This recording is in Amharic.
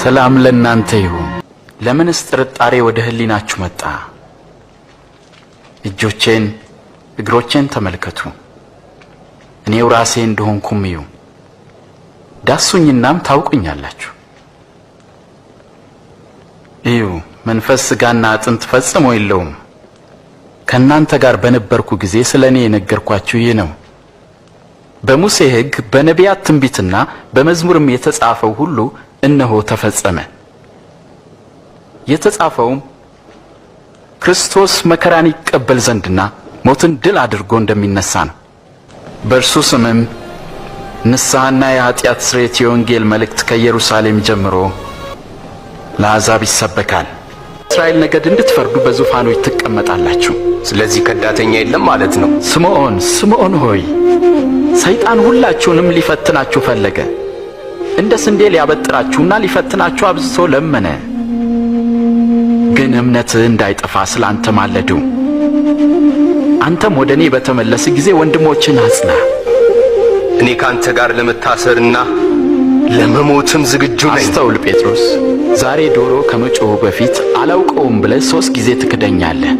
ሰላም ለእናንተ ይሁን። ለምንስ ጥርጣሬ ወደ ሕሊናችሁ መጣ? እጆቼን እግሮቼን ተመልከቱ፣ እኔው ራሴ እንደሆንኩም እዩ። ዳሱኝናም ታውቁኛላችሁ። እዩ፣ መንፈስ ሥጋና አጥንት ፈጽሞ የለውም። ከእናንተ ጋር በነበርኩ ጊዜ ስለ እኔ የነገርኳችሁ ይህ ነው። በሙሴ ሕግ በነቢያት ትንቢትና በመዝሙርም የተጻፈው ሁሉ እነሆ ተፈጸመ። የተጻፈውም ክርስቶስ መከራን ይቀበል ዘንድና ሞትን ድል አድርጎ እንደሚነሳ ነው። በእርሱ ስምም ንስሐና የኃጢአት ስርየት የወንጌል መልእክት ከኢየሩሳሌም ጀምሮ ለአሕዛብ ይሰበካል። እስራኤል ነገድ እንድትፈርዱ በዙፋኖች ትቀመጣላችሁ። ስለዚህ ከዳተኛ የለም ማለት ነው። ስምዖን ስምዖን ሆይ፣ ሰይጣን ሁላችሁንም ሊፈትናችሁ ፈለገ። እንደ ስንዴ ሊያበጥራችሁና ሊፈትናችሁ አብዝቶ ለመነ። ግን እምነትህ እንዳይጠፋ ስለ አንተ ማለድሁ። አንተም ወደ እኔ በተመለስህ ጊዜ ወንድሞችህን አጽና። እኔ ካንተ ጋር ለመታሰርና ለመሞትም ዝግጁ ነኝ። አስተውል ጴጥሮስ፣ ዛሬ ዶሮ ከመጮኹ በፊት አላውቀውም ብለህ 3 ጊዜ ትክደኛለህ።